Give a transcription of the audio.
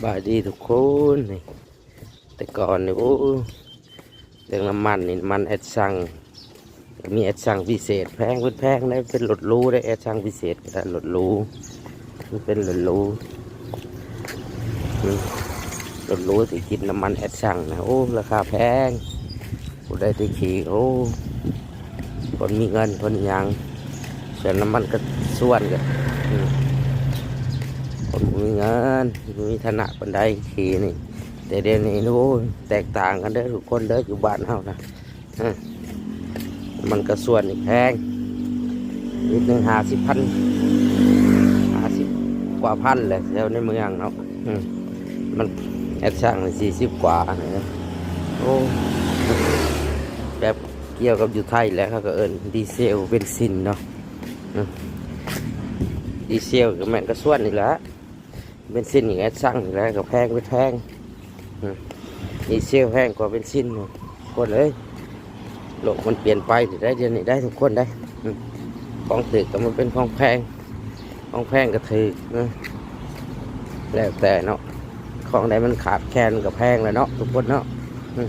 ສະບາຍດີທຸກຄົນ ນີ້ ແຕ່ກ່ອນນີ້ ໂອ້ ເລື່ອງນ້ຳມັນນີ້ ນ້ຳມັນແອັດຊັງ ມີແອັດຊັງພິເສດ ແພງເປັນແພງເດ້ ເປັນລົດຫຼູເດ້ ແອັດຊັງພິເສດກໍໄດ້ ລົດຫຼູ ມັນເປັນລົດຫຼູ ອືມ ລົດຫຼູທີ່ກິນນ້ຳມັນແອັດຊັງນະ ໂອ້ ລາຄາແພງ ຜູ້ໃດທີ່ຂີ່ ໂອ້ ຄົນມີເງິນຄົນຫຍັງ ສ່ວນນ້ຳມັນກໍສ່ວນກໍ ອືມ ຄົນບໍ່ມີເງິນ ບໍ່ມີຖານະປານໃດຂີ່ນີ້ ແຕ່ດຽວນີ້ ໂອ້ຍ ແຕກຕ່າງກັນເດີທຸກຄົນເດີ ຢູ່ບ້ານເຮົານະ ອາ ມັນກໍສ່ວນນີ້ແພງ ລິດໜຶ່ງຫ້າສິບພັນ ຫ້າສິບກວ່າພັນແຫຼະ ແຖວໃນເມືອງເນາະ ອືມ ມັນແອັດຊັງສີ່ສິບກວ່ານີ້ ໂອ້ ແບບກ່ຽວກັບຢູ່ໄທແຫຼະ ເຂົາກໍເອີ້ນດີເຊວ ເບັນຊິນເນາະ ອືມ ດີເຊວກໍແມ່ນກໍສ່ວນນີ້ແຫຼະ ເບັນຊິນນີ້ແອັດຊັງນີ້ແຫຼະ ກໍແພງເປັນແພງ ອືມ ດີເຊວແພງກວ່າເບັນຊິນ ຄົນເອີຍ ໂລກມັນປ່ຽນໄປໄດ້ ດຽວນີ້ໄດ້ທຸກຄົນໄດ້ ອືມ ຂອງຖືກກໍມາເປັນຂອງແພງ ຂອງແພງກໍຖືກ ເອີ ແລ້ວແຕ່ເນາະ ຂອງໃດມັນຂາດແຄນກໍແພງແຫຼະເນາະ ທຸກຄົນເນາະ ອືມ